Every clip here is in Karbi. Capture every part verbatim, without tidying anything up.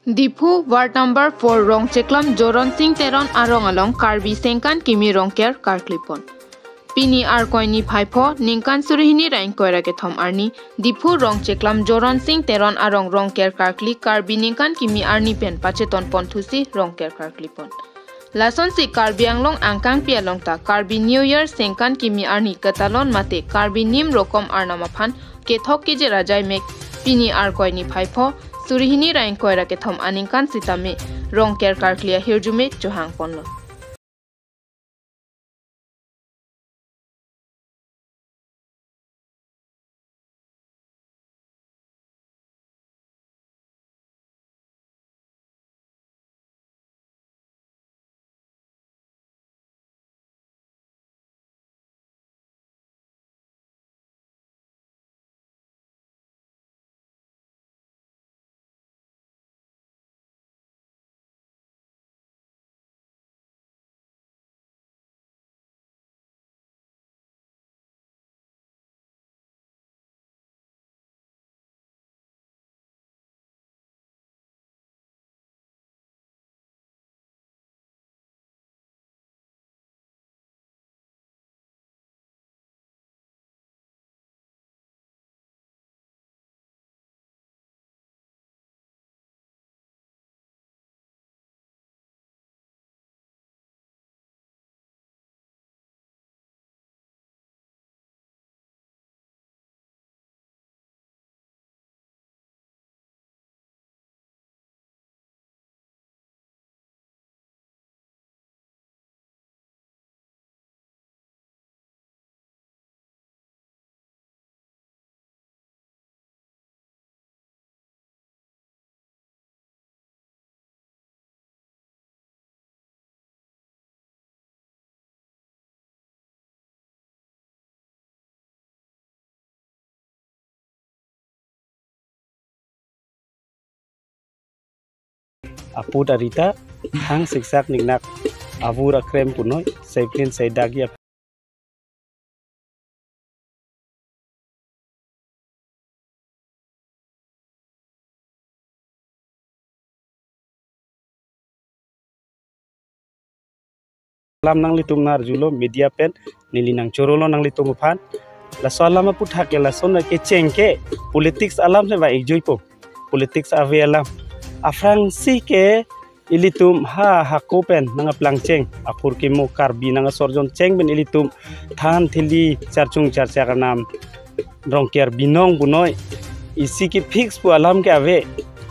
Diphu, ward number four Rongcheklam Joron Sing Teron arong along Karbi sengkan kimi Rongker karklipon. Pini Arkoi niphai pho, ningkan suri hini ra ingkoi ra kethom arni, Diphu Rongcheklam Joron Sing Teron arong Rongker karkli Karbi ningkan kimi arni pen pacheton ponthusi Rongker karklipon. Lasonsi Karbi Anglong angkangpi along ta Karbi New Year sengkan kimi arni ketalon mate Karbi nim rokom arnam aphan kethok kejir ajai mek pini Arkoi niphai pho, suri hini ra ingkoi ra kethom aningkan sitame Rongker karkli ahirjume chohangponlo. Aput arita, hang siksak niknak avur akrem punoi, seiplin seidagi ap- Alam nanglitum nang-arjulo media pen, neli nangchorolo nanglitum aphan. Laso alam aputhak ke lason kecheng ke politics alam se ba ikjuipo. Politics ave alam. Aphrangsi ke ilitum ha hako pen nangplang cheng. Akhur kimo Karbi nangsorjon cheng pen ilitum than thili charchung charchak arnam Rongker binong punoi. Isi ke fix pu alam ke ave.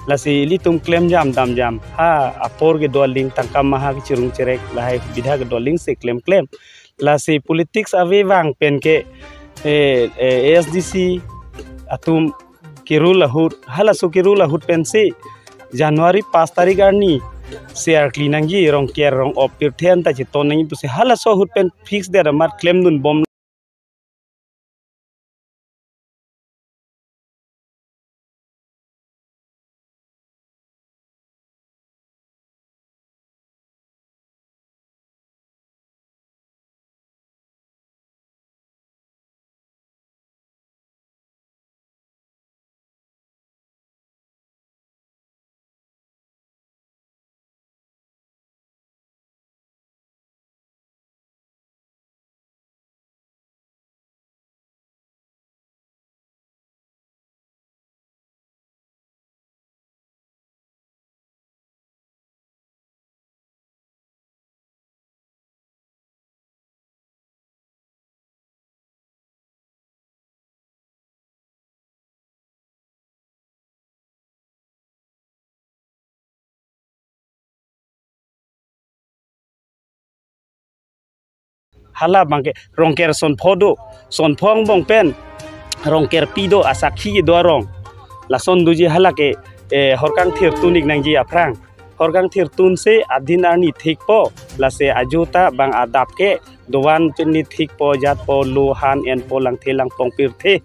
Lasi ilitum klemjam damjam. Ha apor kedo aling tangka maha kechirung cherek lahai bidha kedo aling si klemklem. Lasi politics ave vang pen ke, eh, eh, A S D C atum ke-rule ahut, halaso ke-rule ahut pensi January pas tarik arni se karkli nangji, Rongker rong-op pirthe anta cheton nangji pusi halaso ahut pen fix det amat klemdunbom. Hala abang ke Rongker son pho do, son pho angbong pen Rongker pi do, asakhi kedo arong. Lason doji hala ke, eh, horkang thir tun ik nangji aphrang. Horkang thir tun si adin arni thikpo, lasi ajo ta bang adap ke dovan pen ni thikpo, jatpo, lo han enpo, langthe langpong pirthe.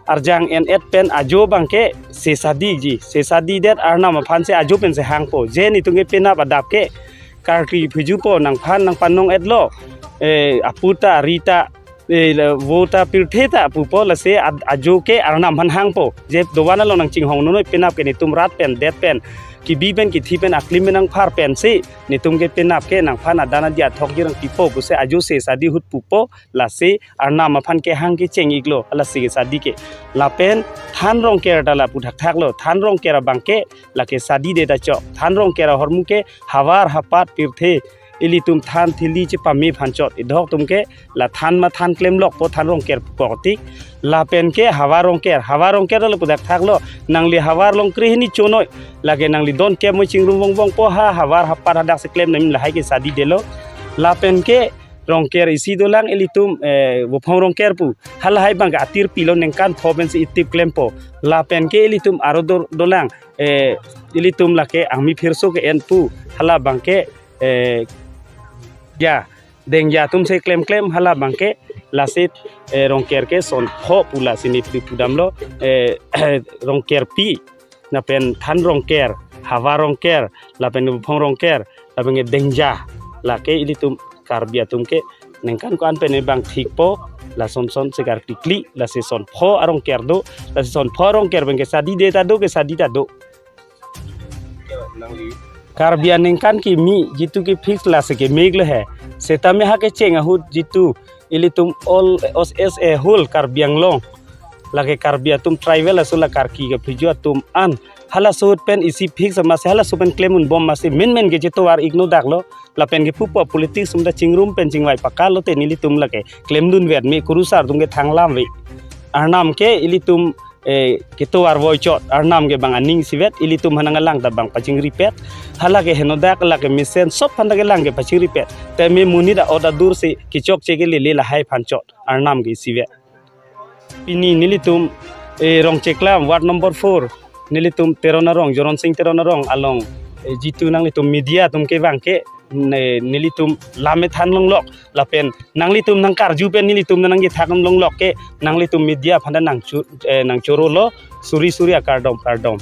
Arjang en-et pen ajo abang ke sesadi ji, sesadi det arnam aphan si ajo pen si hangpo. Je netum ke penap adap ke karkli phujupo, nangphan nangpanong-etlo, eh, apu ta, ari ta, eh, la, vo ta, pirthe ta pupo, lasi ad-, ajo ke arnam aphan hangpo. Je dovan along nangchinghon noi, penap ke netum rat pen, det pen, kebi pen kethi pen aklim pen nangphar pensi netum ke penap ke nangphan adan adi athok jirang pipo pusi ajo se sadi ahut pupo, lasi Arnam aphan kehang kecheng iklo, lasi ke sadi ke. Lapen than Rongker ta lapu thakthak lo, than Rongker abang ke lake sadi det ta chok. Than Rongker ahormu ke havar hapat pirthe ilitum than thili chepame aphan chot. Idok atum ke la than ma than klemlokpo, than Rongker poktik. Lapen ke havar Rongker, havar Rongker ta lapu thakthak lo. Nangli havar along krehini chonoi, lake nangli don kep mo chingrum vong vongpo, ha havar hapat hadak si klem nangji, lahai ke sadi detlo. Lapen ke Rongker isi dolang ilitum, eh, Vophong Rongker pu. Halahai abang ke atir pilo, ningkan pho pensi itip klempo. Lapen ke ilitum aro do-, dolang, eh, ilitum lake Angmi Phirso ke-en pu. Hala abang ke, eh, ya, Dengja atum si klemklem, hala abang ke lasi, eh, Rongker ke son pho pu lasi neli pudamlo, eh, Rongkerpi, lapen than Rongker, havar Rongker, lapen Vophong Rongker, lapen ke Dengja, lake ilitum Karbi atum ke ningkan ko-an pen abang thikpo, lason son si karklikli, lasi son pho a-Rongker do, lasi son pho a-Rongker abang ke sadi det ta do, ke sadi ta do. Karbi aningkan kimi jitu ke fix lasi kemeklo he. Setame ha kecheng ahut jitu ilitum all as a whole Karbi Anglong, lake Karbi atum tribal aso la karki kaphijo atum an, halaso ahut pen isi fix amatsi halaso pen klem unbom amatsi menmen ke chetovar ikno daklo. Lapen ke pupo politics atum ta chingrum pen chingvai pakal lote nelitum lake klemdun vet me, kurusar atum ke thanglam ve. Arnam ke ilitum, eh, ketovar voi chot, Arnam ke bang aning isivet, ilitum aphan nangkelang ta bang pachingripet. Hala ke henodak, lake mesen sop aphan ta kelang ke pachingripet. Te me monit a-ot adur si kechokche ke lele lahai aphan chot, Arnam ke isivet. Pini nelitum, eh, Rongcheklam ward number four, nelitum Teron arong, Joron Sing Teron arong along, eh, jitu nanglitum media atum kevang ke, ne-, nelitum lam ethan longlok, lapen nanglitum nangkarju pen nelitum nangkethan longlok ke, nanglitum media aphan ta nangchu-, eh, nangchorolo, suri suri akardom, kardom.